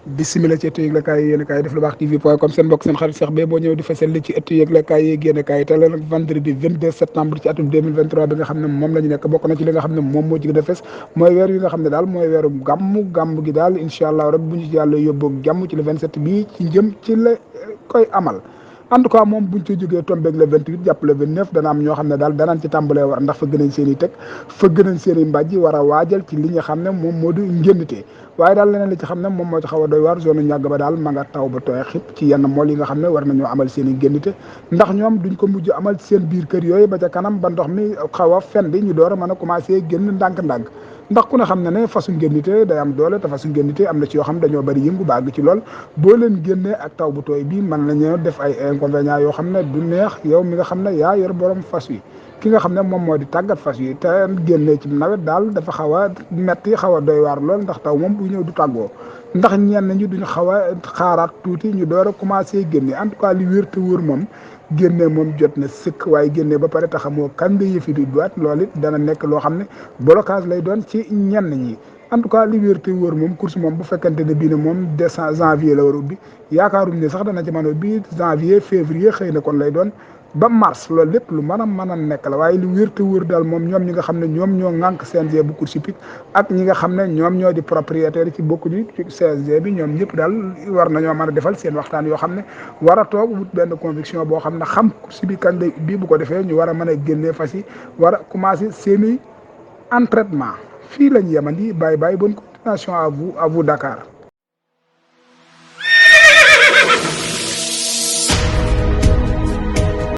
bisimila ci ëttu yëglekaay yéen kaay def lu baax tv.com seen mbokk seen xarit Cheikh Beye boo ñëw di fasal li ci ëttu yëglekaay yi génn kaay te la nag vendredi 22 septembre ci atum 2023 bi nga xam ne moom la ñu nekk bokk na ci li nga xam ne moom moo ci gën a fes mooy weer yi nga xam ne daal mooy weeru gàmm gi daal incha allah rek bu ñu ci yàlla yóbbu jàmm ci le 27 bii ci jëm ci la koy amal en tout cas moom buñ ci jógee tombeeg le 28 jàpp le 29 dana am ñoo xam ne daal danaan ci tàmbalee war ndax fëgg nañ seen i teg fëgg nañ seen i mbàjji war a waajal ci li nga xam ne moom moo di ngénnite waaye daal leneen li ci xam ne moom moo ci xaw a doy waar zone ñàgg ba daal ma nga taw ba tooy xib ci yenn mool yi nga xam ne war nañoo amal seen i ngénnite ndax ñoom duñ ko mujj amal seen biir kër yooyu ba ca kanam ba ndox mi xaw a fen bi ñu door a mën a commencé génn ndànk-ndànk ndax ku ne xam ne ne fasu ngénnite day am doole te fasu ngénnite am na ci yoo xam dañoo bëri yëngu bàgg ci lool boo leen génnee ak taw bu tooy bi mën nañoo def ay inconvénients yoo xam ne du neex yow mi nga xam ne yaa yor borom fas wi ki nga xam ne moom moo di tàggat fas yi te génnee ci nawet daal dafa xaw a metti xaw a doy waar lool ndax taw moom bu ñëw du tàggoo ndax ñenn ñi duñu xaw a xaaraat tuuti ñu door a commencé génne en tout cas li wér te wóor moom génne moom jot na sëkk waaye génne ba pare taxamoo kan nga yëfi di doit loolu it dana nekk loo xam ne blocage lay doon ci ñenn ñi en tout cas li wér te wóor moom course moom bu fekkente ne bii ne moom décembre janvier la war a ubbi yaakaaruñ ne sax dana ci mën a ubbi janvier février xëy na kon lay doon ba mars loolu lépp lu mën a nekk la waaye lu wér te wóor daal moom ñoom ñi nga xam ne ñoom ñoo ŋànk CNG bu course hippique ak ñi nga xam ne ñoom ñoo di propriétaire ci bokkuñu ci CNG bi ñoom ñëpp daal war nañoo mën a defal seen waxtaan yoo xam ne war a toog wut benn conviction boo xam ne xam course bi kañ lay ubbi bu ko defee ñu war a mën a génnee fas yi war a commencé seeni entraînement fii lañ yemandi bye bye bonne continuation à vous Dakar.